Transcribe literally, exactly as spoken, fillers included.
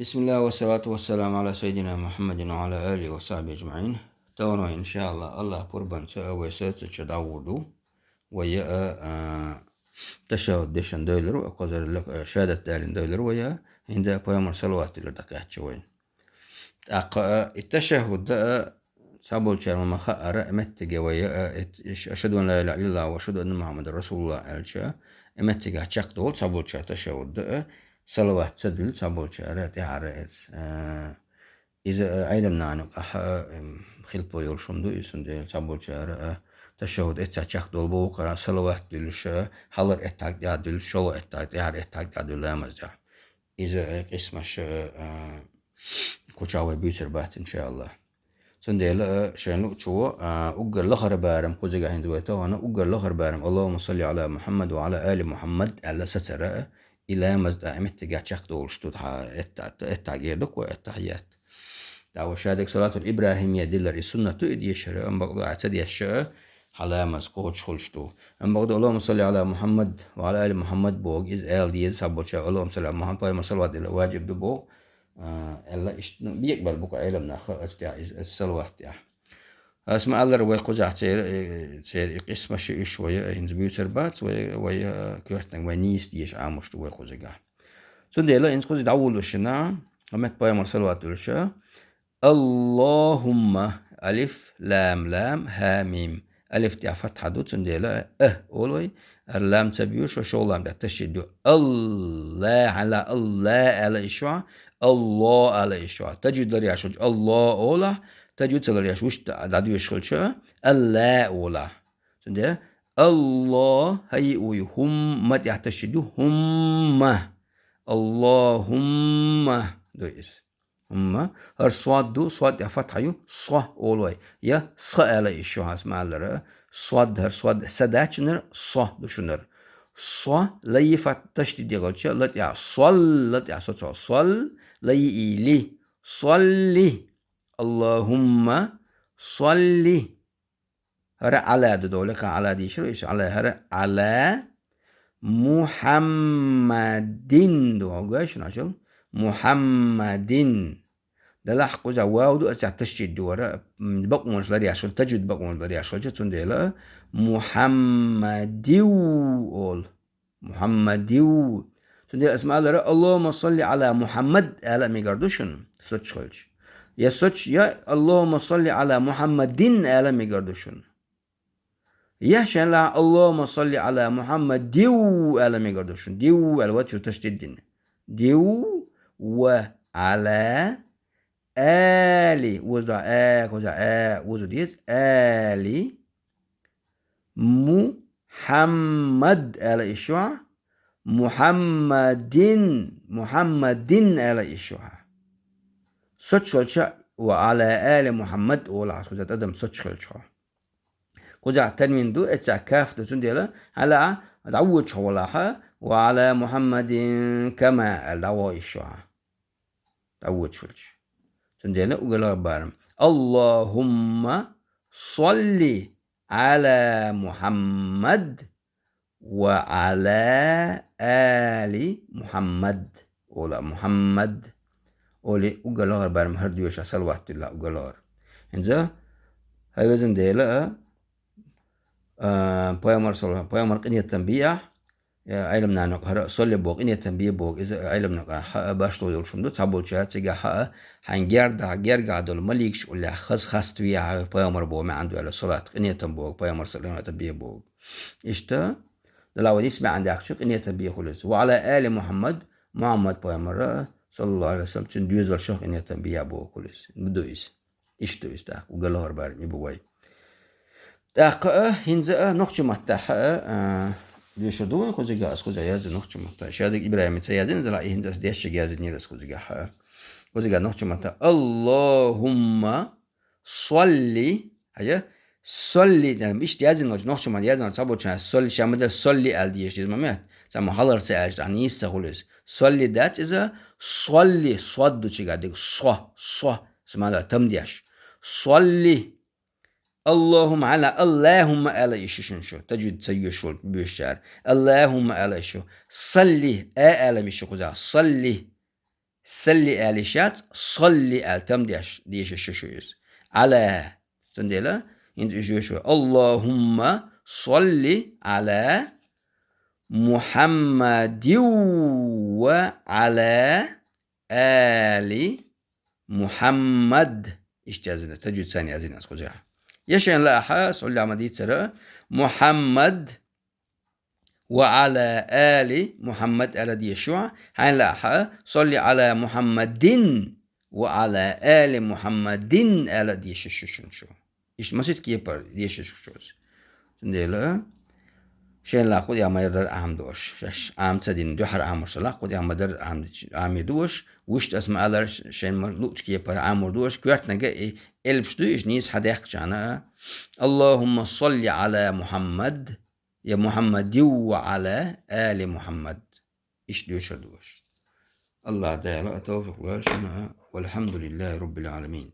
بسم الله والصلاة والسلام على سيدنا محمد وعلى آله وصحبه أجمعين. Тахана, иншааллахӀ, АллахӀ пурбанца вай сацача дӀагӀур ду. Вай а, а, ташаххӀуд дешан дойлар, а, кхозар лак-, а, шахӀадат далийна дойлар вай а, хӀинца пайхамар салават дилар дӀакхаьчча вай. ТӀаккха, а, и ташаххӀуд а, цхьаболчар ма хаара, меттиге вай а, эт-, иш-, ашхӀаду ан ла илахӀа иллаллахӀ ва ашхӀаду анна МухӀаммадан расулуллахӀ аьлча, э, меттиге чакхдолу цхьаболчар ташаххӀуд а, салават ца дуьллу цхьаболчара тӀаьхьара эца. Э, иза, э, Ӏелам нахана юкъахь, э, эм, хилпо йолуш хӀума ду, иза цундела цхьаболчара, э, ташаххӀуд эццахь чакхдолу боху, кхара салават дуьллуш, э, хьалар эттаг тӀаьхьа дуьллуш, шолгӀа эттаг тӀаьхьара эттаг тӀаьхьа дуьллу ламаз тӀехь. Иза, э, къийсамаш, э, э, кху чохь вай буьйцур бац, иншааллахӀ. Цундела, э, шайн луучо, э, уггар лахара барам кхузигахь хӀинца вай тахана, уггар лахара барам, «Аллахумма салли Ӏала Мухьаммад ва Ӏала али Мухьаммад», аьлла сацара, э, и ламаз тӀехь меттигехь чекхдолуш ду, тӀаьхьа этта-, эттахь гер ду-кх вай, эттахь етта. ТӀаккха ша дерг салатул ибрахимия диллар, и суннат ду и дешар, амма бакъду ахь ца дешча, хьан ламаз кхочуш хуьлуш ду. Амма бакъду, «Аллахумма салли Ӏала Мухьаммад ва Ӏала али Мухьаммад» боху, иза ала деза цхьаболчара, «Аллахумма салли Ӏала Мухьаммад», пайхамар салават дилла ваджиб ду боху. А, аьлла, иштта, ну, бекъабелла бу-кх Ӏелам нах, оцу тӀехь иза, оцу салават тӀехь. Ас ма-аллара, вай кхузахь церан, э, церан и къийсамаш уьш вай, э, хӀинца буьйцур бац, вай, вай, э, коьртаниг вай нийса дезаш Ӏамош ду вай кхузигахь. Цундела хӀинца кхуза дӀавуллуш хӀинца, Мухьаммад пайхамар салават дуьллуш, «Аллахумма», алиф, лам, лам, хьа, мим. Алиф тӀехь фатхьа ду, цундела «а» олу вай, хӀара лам ца боьшу, шолгӀа лам тӀехь ташдид ду. «Алла», хьала, «Алла» ала йиш ю, «Алло» ала йиш ю. Тажвид ларъеш волчу «Алло» олахь, тажвид ца ларъеш вуьшта дӀадоьшуш хилча, «Алла» олахь. Цундела «Алло», хьа, йиъ вуй, «хӀумма» тӀехь ташдид ду, «хӀумма». «Аллахумма» ду иза. ХӀумма. ХӀара сод ду, сод тӀехь фатхьа ю, «со» олу вай. Я «сха» ала йиш ю хьан, ас ма-аллара. Сод, хӀара сод, са дац шуна, «со» ду шуна. «Со», ла йиъ фат-, ташдид дехалча, ла тӀехь, «сол», ла тӀехь соцу, «сол», ла йиъ, «ли». «Солли». «Аллахумма солли». ХӀара «Ӏала» ду, довлакха «Ӏала» дийшира, иштта «Ӏала», хӀара «Ӏала Мухьаммадин» ду, хьо гой шуна, Ӏачал? «Мухьаммадин». Делахь кхузахь вав ду, оцехь ташдид ду хӀара, м, бакъонаш ларъеш хилча, тажвид бакъонаш ларъеш хилча, цундела «Мухьаммадиу» олу. «Мухьаммадиу». Цундела ас ма-аллара, «Аллахумма салли Ӏала Мухьаммад» ала а мегар ду шуна, соцуш хилча. Я соцуш, я «Аллахумма салли Ӏала Мухьаммадин» ала а мегар ду шуна. Я шайна лаахь «Аллахумма салли Ӏала Мухьаммадиу» ала а мегар ду шуна. «Диу» ала вац ю ташдид дина. «Диу ва Ӏала али». Оза ду, а, кхузахь, а, оза деза. «Али». «Мухьаммад» ала йиш ю хьан, «Мухьаммадин», «Мухьаммадин» ала йиш ю хьан. Соцуш хилча, «Ва Ӏала али Мухьаммад» олахь, кхузахь тӀадам соцуш хилча хьо. Кхузахь танвин ду, эццахь каф ду, цундела, хьала а дӀавоьдуш хьо валахь, «Ва Ӏала Мухьаммадин кама» аьлла дӀаваха йиш ю хьан. ДӀавоьдуш хилча. Цундела уггар лахара барам: «Аллахумма салли Ӏала Мухьаммад ва Ӏала али Мухьаммад», ола, «Мухьаммад» олий, уггар лахара барам хӀара доьшуш салават дилла уггар лахара. ХӀинца, хӀай везан Дела, а, а, пайхамар салла-, пайхамар къинхетам бе ахь, э, Ӏелам нахана юкъахь хӀара «салли» боху, къинхетам бе боху, иза Ӏелам нахана юкъахь башхо йолуш хӀума ду, цхьаболчара цигахь а, хьайн герда-, гергахь долу маликаш уллехь хаза хаставе ахь, пайхамар боху маьӀна ду аьлла, салат, къинхетам боху, пайхамар салла, къинхетам бе боху. Иштта, Дала вай нийса маьӀна даьккхича, къинхетам бе хуьлу иза. «Ва Ӏала али Мухьаммад», Мухьаммад пайхамара, саллаллаху Ӏалайхи ва саллам, цуьнан доьзалшах къинхетам бе боху хуьлу иза. Ду иза. Иштта ду иза тӀаккха, уггар лахара барам и бу вай. ТӀаккха а, хӀинца а, нохчийн маттахь а, а, доьшур ду вай кхузигахь, ас кхузахь яздина нохчийн маттахь. Шадерг ИбрахӀима ца яздина, иза ла и хӀинца ас дешча яздинера ас кхузигахь а. Кхузигахь нохчийн маттахь: «Аллахумма салли». Хьажа, «салли», иштта яздина нохчийн маттахь яздина, цхьаболчарна «салли», ша ма-дарра «салли» аьлла дезаш деза ма мет. Цхьамма хьалар ца аьлча, тӀаккха нийса ца хуьлу иза. «Салли» дац иза, «салли», сод ду цигахь дерг, со, со, со ма-дарра там деш. «Салли». «Аллахумма», хьала, «Аллахумма» ала йиш ю шуна шу, тажвид ца йоьшуш волу боьшучара. «Аллахумма» ала йиш ю. «Салли», а ала йиш ю кхузахь. «Салли». салли аьлла йиш яц, салли аьлла там деш, дешаш шу иза. Ӏала. Цундела, хӀинца уьш йоьшу: اللهم صل على محمد وعلى آل محمد. Иштта яздина, таджвид санна яздина аз кхузахь. Я шайна лаахь, салли Ӏама дийцар, محمد وعلى آل محمد аьлла дешаш шу, хьайна лаахь, صل على محمد وعلى آل محمد аьлла дешаш шу шуна шу. Иштта масийтта кепара дешаш шу иза. Цундела, шайна лаахь кху тӀехь ма-дарра Ӏама ду аша. Шаьш Ӏама ца дина, дуьххьара Ӏамор ца лаахь, кху тӀехь ма-дарра Ӏама, Ӏамийр ду аша. Вуьшта аса ма-аллара, шайна ма-дарра луъучу кепара Ӏамор ду аша. Коьртаниг а и элпаш ду, иштта нийса хьадаьккхача хьона. اللهم صل على محمد, я محمد وعلى آل محمد. Иштта доьшур ду аша. АллахӀ Дала тавфикъ лойла шуна. والحمد لله رب العالمين.